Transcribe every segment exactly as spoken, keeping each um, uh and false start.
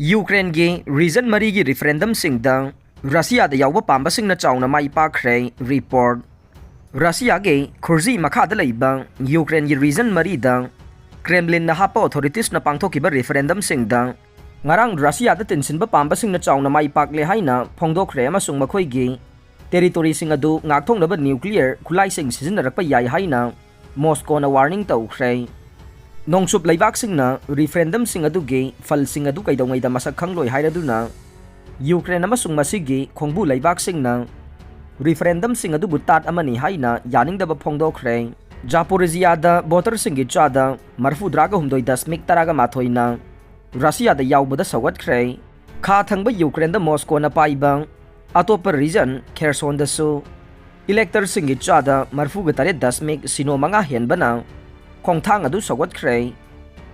ꯌꯨꯀ꯭ꯔꯦꯟꯒꯤ ꯔꯤꯖꯟ ꯃꯔꯤꯒꯤ ꯔꯤꯐꯔꯦꯟꯗꯝꯁꯤꯡꯗ ꯔꯁꯤꯌꯥꯗ ꯌꯥꯎꯕ ꯄꯥꯝꯕꯁꯤꯡꯅ ꯆꯥꯎꯅ ꯃꯥꯏ ꯄꯥꯛꯈ꯭ꯔꯦ꯫ ꯔꯤꯄꯣꯔꯠ꯫ ꯔꯁꯤꯌꯥꯒꯤ ꯈꯨꯔꯖꯤ ꯃꯈꯥꯗ ꯂꯩꯕ ꯌꯨꯀ꯭ꯔꯦꯟꯒꯤ ꯔꯤꯖꯟ ꯃꯔꯤꯗ ꯀ꯭ꯔꯦꯝꯂꯤꯟꯅ ꯍꯥꯞꯄ ꯑꯣꯊꯣꯔꯤꯇꯤꯁꯅ ꯄꯥꯡꯊꯣꯛꯈꯤꯕ ꯔꯤꯐꯔꯦꯟꯗꯝꯁꯤꯡꯗ ꯉꯔꯥꯡ ꯔꯁꯤꯌꯥꯗ ꯇꯤꯟꯁꯤꯟꯕ ꯄꯥꯝꯕꯁꯤꯡꯅ ꯆꯥꯎꯅ ꯃꯥꯏ ꯄꯥꯛꯂꯦ ꯍꯥꯏꯅ ꯐꯣꯡꯗꯣꯛꯈ꯭ꯔꯦ, ꯑꯃꯁꯨꯡ ꯃꯈꯣꯏꯒꯤ ꯇꯦꯔꯤꯇꯣꯔꯤꯁꯤꯡ ꯑꯗꯨ ꯉꯥꯛꯊꯣꯛꯅꯕ ꯅ꯭ꯌꯨꯀ꯭ꯂꯤꯌꯔ ꯈꯨꯠꯂꯥꯏꯁꯤꯡ ꯁꯤꯖꯤꯟꯅꯔꯛꯄ ꯌꯥꯏ ꯍꯥꯏꯅ ꯃꯣꯁꯀꯣꯅ ꯋꯥꯔꯅꯤꯡ ꯇꯧꯈ꯭ꯔꯦ꯫ ꯅꯣꯡꯆꯨꯞ ꯂꯩꯕꯥꯛꯁꯤꯡꯅ ꯔꯤꯐꯔꯦꯟꯗꯝꯁꯤꯡ ꯑꯗꯨꯒꯤ ꯐꯜꯁꯤꯡ ꯑꯗꯨ ꯀꯩꯗꯧꯉꯩꯗ ꯃꯁꯛ ꯈꯪꯂꯣꯏ ꯍꯥꯏꯔꯗꯨꯅ ꯌꯨꯀ꯭ꯔꯦꯟ ꯑꯃꯁꯨꯡ ꯃꯁꯤꯒꯤ ꯈꯣꯡꯕꯨ ꯂꯩꯕꯥꯛꯁꯤꯡꯅ ꯔꯤꯐꯔꯦꯟꯗꯝꯁꯤꯡ ꯑꯗꯨꯕꯨ ꯇꯥꯠ ꯑꯃꯅꯤ ꯍꯥꯏꯅ ꯌꯥꯅꯤꯡꯗꯕ ꯐꯣꯡꯗꯣꯛꯈ꯭ꯔꯦ꯫ ꯖꯥꯄꯣꯔꯤꯖꯤꯌꯥꯗ ꯚꯣꯇꯔꯁꯤꯡꯒꯤ ꯆꯥꯗ ꯃꯔꯐꯨꯇꯔꯥꯒ ꯍꯨꯝꯗꯣꯏ ꯗꯁꯃꯤꯛ ꯇꯔꯥꯒ ꯃꯥꯊꯣꯏꯅ ꯔꯁꯤꯌꯥꯗ ꯌꯥꯎꯕꯗ ꯁꯧꯒꯠꯈ꯭ꯔꯦ꯫ ꯈꯥ ꯊꯪꯕ ꯌꯨꯀ꯭ꯔꯦꯟꯗ ꯃꯣꯁꯀꯣꯅ ꯄꯥꯏꯕ ꯑꯇꯣꯞꯄ ꯔꯤꯖꯟ ꯈꯦꯔꯁꯣꯟꯗꯁꯨ ꯏꯂꯦꯛꯇꯔꯁꯤꯡꯒꯤ ꯆꯥꯗ ꯃꯔꯐꯨꯒ ꯇꯔꯦꯠ ꯗꯁꯃꯤꯛ ꯁꯤꯅꯣ ꯃꯉꯥ ꯍꯦꯟꯕꯅ ꯈꯣꯡꯊꯥꯡ ꯑꯗꯨ ꯁꯧꯒꯠꯈ꯭ꯔꯦ꯫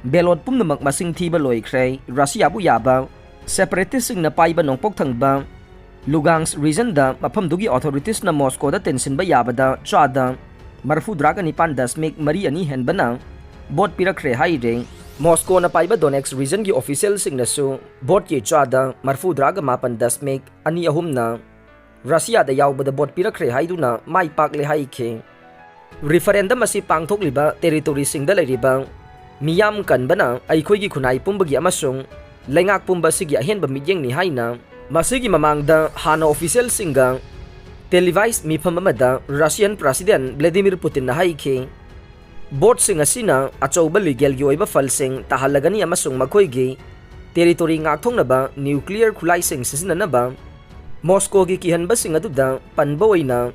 ꯕꯦꯂꯣꯠ ꯄꯨꯝꯅꯃꯛ ꯃꯁꯤꯡ ꯊꯤꯕ ꯂꯣꯏꯈ꯭ꯔꯦ꯫ ꯔꯁꯤꯌꯥꯕꯨ ꯌꯥꯕ ꯁꯦꯄꯔꯦꯇꯤꯁꯁꯤꯡꯅ ꯄꯥꯏꯕ ꯅꯣꯡꯄꯣꯛ ꯊꯪꯕ ꯂꯨꯒꯥꯟꯁ ꯔꯤꯖꯟꯗ ꯃꯐꯝꯗꯨꯒꯤ ꯑꯣꯊꯣꯔꯤꯇꯤꯁꯅ ꯃꯣꯁꯀꯣꯗ ꯇꯤꯟꯁꯤꯟꯕ ꯌꯥꯕꯗ ꯆꯥꯗ ꯃꯔꯐꯨꯇꯔꯥꯒ ꯅꯤꯄꯥꯟ ꯗꯁꯃꯤꯛ ꯃꯔꯤ ꯑꯅꯤ ꯍꯦꯟꯕꯅ ꯚꯣꯠ ꯄꯤꯔꯛꯈ꯭ꯔꯦ ꯍꯥꯏꯔꯦ꯫ ꯃꯣꯁꯀꯣꯅ ꯄꯥꯏꯕ ꯗꯣꯅꯦꯠꯁ ꯔꯤꯖꯟꯒꯤ ꯑꯣꯐꯤꯁꯤꯌꯦꯜꯁꯤꯡꯅꯁꯨ ꯚꯣꯠꯀꯤ ꯆꯥꯗ ꯃꯔꯐꯨꯇꯔꯥꯒ ꯃꯥꯄꯟ ꯗꯁꯃꯤꯛ ꯑꯅꯤ ꯑꯍꯨꯝꯅ ꯔꯁꯤꯌꯥꯗ ꯌꯥꯎꯕꯗ ꯚꯣꯠ ꯄꯤꯔꯛꯈ꯭ꯔꯦ ꯍꯥꯏꯗꯨꯅ ꯃꯥꯏ ꯄꯥꯛꯂꯦ ꯍꯥꯏꯈꯤ꯫ ꯔꯤꯐꯔꯦꯟꯗꯝ ꯑꯁꯤ ꯄꯥꯡꯊꯣꯛꯂꯤꯕ ꯇꯦꯔꯤꯇꯣꯔꯤꯁꯤꯡꯗ ꯂꯩꯔꯤꯕ ꯃꯤꯌꯥꯝ ꯀꯟꯕꯅ ꯑꯩꯈꯣꯏꯒꯤ ꯈꯨꯟꯅꯥꯏ ꯄꯨꯝꯕꯒꯤ ꯑꯃꯁꯨꯡ ꯂꯩꯉꯥꯛ ꯄꯨꯝꯕ ꯑꯁꯤꯒꯤ ꯑꯍꯦꯟꯕ ꯃꯤꯠꯌꯦꯡꯅꯤ ꯍꯥꯏꯅ ꯃꯁꯤꯒꯤ ꯃꯃꯥꯡꯗ ꯍꯥꯟꯅ ꯑꯣꯐꯤꯁꯤꯌꯦꯜꯁꯤꯡꯒ ꯇꯦꯂꯤꯚꯥꯏꯁ ꯃꯤꯐꯝ ꯑꯃꯗ ꯔꯁꯤꯌꯟ ꯄ꯭ꯔꯁꯤꯗꯦꯟ ꯚ꯭ꯂꯦꯗꯤꯃꯤꯔ ꯄꯨꯇꯤꯟꯅ ꯍꯥꯏꯈꯤ꯫ ꯚꯣꯠꯁꯤꯡ ꯑꯁꯤꯅ ꯑꯆꯧꯕ ꯂꯤꯒꯦꯜꯒꯤ ꯑꯣꯏꯕ ꯐꯜꯁꯤꯡ ꯇꯥꯍꯜꯂꯒꯅꯤ ꯑꯃꯁꯨꯡ ꯃꯈꯣꯏꯒꯤ ꯇꯦꯔꯤꯇꯣꯔꯤ ꯉꯥꯛꯊꯣꯛꯅꯕ ꯅ꯭ꯌꯨꯀ꯭ꯂꯤꯌꯔ ꯈꯨꯠꯂꯥꯏꯁꯤꯡ ꯁꯤꯖꯤꯟꯅꯅꯕ ꯃꯣꯁꯀꯣꯒꯤ ꯀꯤꯍꯟꯕꯁꯤꯡ ꯑꯗꯨꯗ ꯄꯟꯕ ꯑꯣꯏꯅ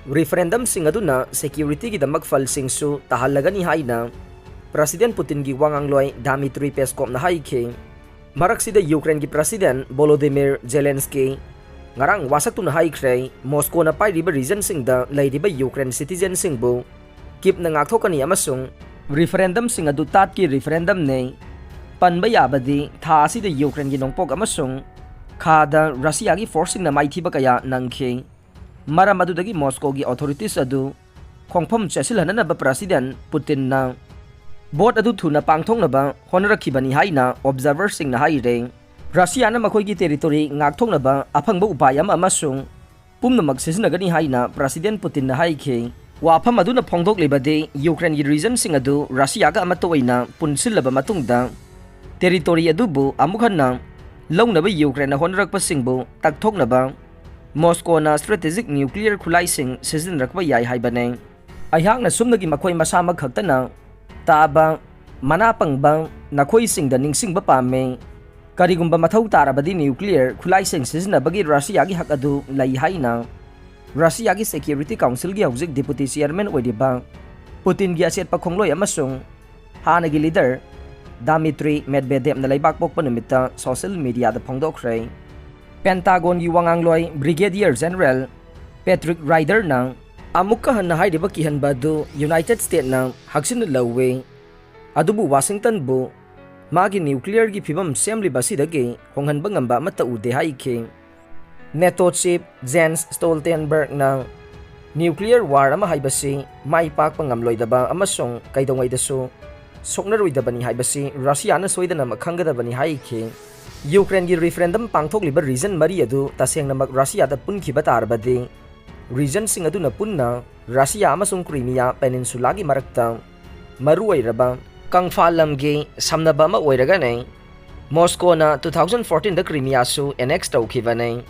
ꯔꯤꯐꯔꯦꯟꯗꯝꯁꯤꯡ ꯑꯗꯨꯅ ꯁꯦꯀ꯭ꯌꯨꯔꯤꯇꯤꯒꯤꯗꯃꯛ ꯐꯜꯁꯤꯡꯁꯨ ꯇꯥꯍꯜꯂꯒꯅꯤ ꯍꯥꯏꯅ ꯄ꯭ꯔꯁꯤꯗꯦꯟ ꯄꯨꯇꯤꯟꯒꯤ ꯋꯥ ꯉꯥꯡꯂꯣꯏ ꯗꯥꯃꯤꯇ꯭ꯔꯤ ꯄꯦꯁꯀꯣꯞꯅ ꯍꯥꯏꯈꯤ꯫ ꯃꯔꯛꯁꯤꯗ ꯌꯨꯀ꯭ꯔꯦꯟꯒꯤ ꯄ꯭ꯔꯁꯤꯗꯦꯟ ꯚꯣꯂꯣꯗꯤꯃꯤꯔ ꯖꯦꯂꯦꯟꯁꯀꯤ ꯉꯔꯥꯡ ꯋꯥꯁꯛꯇꯨꯅ ꯍꯥꯏꯈ꯭ꯔꯦ, ꯃꯣꯁꯀꯣꯅ ꯄꯥꯏꯔꯤꯕ ꯔꯤꯖꯟꯁꯤꯡꯗ ꯂꯩꯔꯤꯕ ꯌꯨꯀ꯭ꯔꯦꯟ ꯁꯤꯇꯤꯖꯦꯟꯁꯤꯡꯕꯨ ꯀꯤꯞꯅ ꯉꯥꯛꯊꯣꯛꯀꯅꯤ ꯑꯃꯁꯨꯡ ꯔꯤꯐꯔꯦꯟꯗꯝꯁꯤꯡ ꯑꯗꯨ ꯇꯥꯠꯀꯤ ꯔꯤꯐꯔꯦꯟꯗꯝꯅꯤ꯫ ꯄꯟꯕ ꯌꯥꯕꯗꯤ ꯊꯥ ꯑꯁꯤꯗ ꯌꯨꯀ꯭ꯔꯦꯟꯒꯤ ꯅꯣꯡꯄꯣꯛ ꯑꯃꯁꯨꯡ ꯈꯥꯗ ꯔꯁꯤꯌꯥꯒꯤ ꯐꯣꯔꯁꯁꯤꯡꯅ ꯃꯥꯏꯊꯤꯕ ꯀꯌꯥ ꯅꯪꯈꯤ꯫ ꯃꯔꯝ ꯑꯗꯨꯗꯒꯤ ꯃꯣꯁꯀꯣꯒꯤ ꯑꯣꯊꯣꯔꯤꯇꯤꯁ ꯑꯗꯨ ꯈꯣꯡꯐꯝ ꯆꯦꯠꯁꯤꯜꯍꯟꯅꯅꯕ ꯄ꯭ꯔꯁꯤꯗꯦꯟ ꯄꯨꯇꯤꯟꯅ ꯚꯣꯠ ꯑꯗꯨ ꯊꯨꯅ ꯄꯥꯡꯊꯣꯛꯅꯕ ꯍꯣꯠꯅꯔꯛꯈꯤꯕꯅꯤ ꯍꯥꯏꯅ ꯑꯣꯕꯖꯥꯔꯚꯔꯁꯤꯡꯅ ꯍꯥꯏꯔꯦ꯫ ꯔꯁꯤꯌꯥꯅ ꯃꯈꯣꯏꯒꯤ territory ꯉꯥꯛꯊꯣꯛꯅꯕ ꯑꯐꯪꯕ ꯎꯄꯥꯏ ꯑꯃ ꯑꯃꯁꯨꯡ ꯄꯨꯝꯅꯃꯛ ꯁꯤꯖꯤꯟꯅꯒꯅꯤ ꯍꯥꯏꯅ President Putinꯅ ꯍꯥꯏꯈꯤ꯫ ꯋꯥꯐꯝ ꯑꯗꯨꯅ ꯐꯣꯡꯗꯣꯛꯂꯤꯕꯗꯤ Ukraineꯒꯤ regionꯁꯤꯡ ꯑꯗꯨ ꯔꯁꯤꯌꯥꯒ ꯑꯃꯠꯇ ꯑꯣꯏꯅ ꯄꯨꯟꯁꯤꯜꯂꯕ ꯃꯇꯨꯡꯗ territory ꯑꯗꯨꯕꯨ ꯑꯃꯨꯛ ꯍꯟꯅ ꯂꯧꯅꯕ Ukraineꯅ ꯍꯣꯠꯅꯔꯛꯄꯁꯤꯡꯕꯨ ꯇꯛꯊꯣꯛꯅꯕ ꯃꯣꯁꯀꯣꯅ strategic nuclear ꯈꯨꯠꯂꯥꯏꯁꯤꯡ ꯁꯤꯖꯤꯟꯅꯔꯛꯄ ꯌꯥꯏ ꯍꯥꯏꯕꯅꯤ꯫ ꯑꯩꯍꯥꯛꯅ ꯁꯨꯞꯅꯒꯤ ꯃꯈꯣꯏ ꯃꯁꯥꯃꯛ ꯈꯛꯇꯅ ꯇꯥꯕ ꯃꯅꯥ ꯄꯪꯕ ꯅꯈꯣꯏꯁꯤꯡꯗ ꯅꯤꯡꯁꯤꯡꯕ ꯄꯥꯝꯃꯤ꯫ ꯀꯔꯤꯒꯨꯝꯕ ꯃꯊꯧ ꯇꯥꯔꯕꯗꯤ nuclear ꯈꯨꯠꯂꯥꯏꯁꯤꯡ ꯁꯤꯖꯤꯟꯅꯕꯒꯤ ꯔꯁꯤꯌꯥꯒꯤ ꯍꯛ ꯑꯗꯨ ꯂꯩ ꯍꯥꯏꯅ ꯔꯁꯤꯌꯥꯒꯤ Security Councilꯒꯤ ꯍꯧꯖꯤꯛ Deputy Chairman ꯑꯣꯏꯔꯤꯕ ꯄꯨꯇꯤꯟꯒꯤ ꯑꯆꯦꯠꯄ ꯈꯣꯡꯂꯣꯏ ꯑꯃꯁꯨꯡ ꯍꯥꯟꯅꯒꯤ leader Dmitry Medvedevꯅ ꯂꯩꯕꯥꯛ ꯄꯣꯛꯄ ꯅꯨꯃꯤꯠꯇ social mediaꯗ ꯐꯣꯡꯗꯣꯛꯈ꯭ꯔꯦ꯫ Pentagonꯒꯤ ꯋꯥꯉꯥꯡꯂꯣꯏ Brigadier General Patrick Ryderꯅ ꯑꯃꯨꯛꯀ ꯍꯟꯅ ꯍꯥꯏꯔꯤꯕ ꯀꯤꯍꯟꯕ ꯑꯗꯨ United Statesꯅ ꯍꯛꯆꯤꯟꯅ ꯂꯧꯏ, ꯑꯗꯨꯕꯨ Washingtonꯕꯨ ꯃꯥꯒꯤ nuclearꯒꯤ ꯐꯤꯕꯝ ꯁꯦꯝꯂꯤꯕ ꯑꯁꯤꯗꯒꯤ ꯍꯣꯡꯍꯟꯕ ꯉꯝꯕ ꯑꯃꯠꯇ ꯎꯗꯦ ꯍꯥꯏꯈꯤ꯫ NATO chief Jens Stoltenbergꯅ nuclear war ꯑꯃ ꯍꯥꯏꯕꯁꯤ ꯃꯥꯏ ꯄꯥꯛꯄ ꯉꯝꯂꯣꯏꯗꯕ ꯑꯃꯁꯨꯡ ꯀꯩꯗꯧꯉꯩꯗꯁꯨ ꯁꯣꯛꯅꯔꯣꯏꯗꯕꯅꯤ ꯍꯥꯏꯕꯁꯤ ꯔꯁꯤꯌꯥꯅ ꯁꯣꯏꯗꯅꯃꯛ ꯈꯪꯒꯗꯕꯅꯤ ꯍꯥꯏꯈꯤ꯫ Ukraineꯒꯤ referendum ꯄꯥꯡꯊꯣꯛꯂꯤꯕ region ꯃꯔꯤ ꯑꯗꯨ ꯇꯁꯦꯡꯅꯃꯛ ꯔꯁꯤꯌꯥꯗ ꯄꯨꯟꯈꯤꯕ ꯇꯥꯔꯕꯗꯤ, regionꯁꯤꯡ ꯑꯗꯨꯅ ꯄꯨꯟꯅ ꯔꯁꯤꯌꯥ ꯑꯃꯁꯨꯡ Crimea Peninsulaꯒꯤ ꯃꯔꯛꯇ ꯃꯔꯨꯑꯣꯏꯔꯕ ꯀꯪꯐꯥꯜ ꯂꯝꯒꯤ ꯁꯝꯅꯕ ꯑꯃ ꯑꯣꯏꯔꯒꯅꯤ꯫ ꯃꯣꯁꯀꯣꯅ two thousand fourteenꯗ Crimeaꯁꯨ annex ꯇꯧꯈꯤꯕꯅꯤ꯫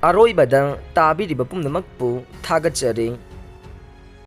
ꯑꯔꯣꯏꯕꯗ ꯇꯥꯕꯤꯔꯤꯕ ꯄꯨꯝꯅꯃꯛꯄꯨ ꯊꯥꯒꯠꯆꯔꯤ꯫